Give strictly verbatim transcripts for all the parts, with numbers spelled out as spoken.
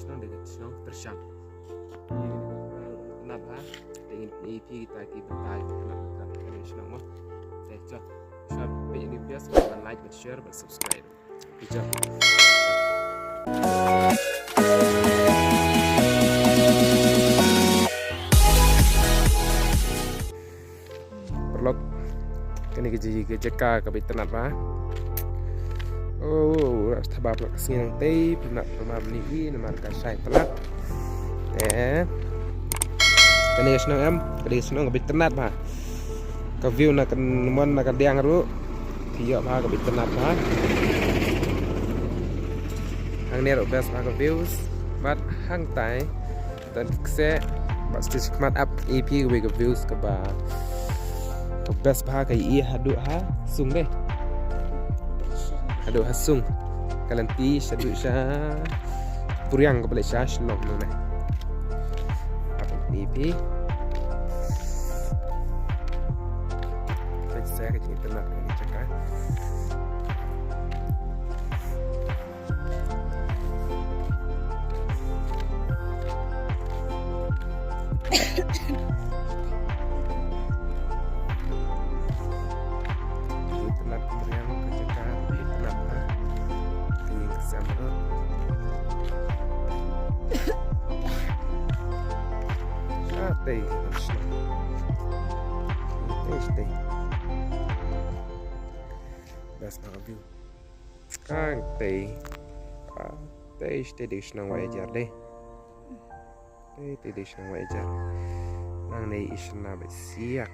shnong dei ka shnong Tyrshang. Itynnad bha, te ngin ïa phi kita ki bynta kiba itynnad bha kane ka shnong mo. Te shuwa, shuwa peit ïa une u best, like, bad share, bad subscribe. Phi shuwa. Paralok, kane ka jaka, ka jaka kaba itynnad bha. Oh, thaba pla ka sngi nangtei, pynat pynat ni hi, namar ka shai palat. Eh. Kane ka shnong em, kane ka shnong kaba itynnad bha. Ka view na ka mon na ka diang ruh. Phi ïoh bha kaba itynnad bha. Hangne ruh best bha ka views. Bad hangtai. Don kseh, bad stage khmat ap ïa phi kawei ka views kaba, ka best bha ka ïa haduh ha sung dei. Haduh ha sung. Ka lynti shaduh sha Puriang kaba leit sha Shillong noh ne. Ap ïa phi. Ka kseh ka jingïa tynat ka jaka. Itynnad kumriang ka jaka, itynnad ha. Ka ïing ka sem ruh. Shatei, shatei, shatei. Best bha ka view. Kang tei. Kang tei shatei dei shnong Wahiajar dei. Tei tei dei shnong Wahiajar. Nangne i shna ba siak.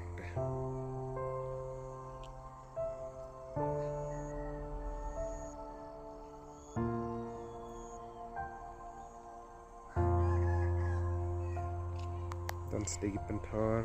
Don shatei ki pynthor.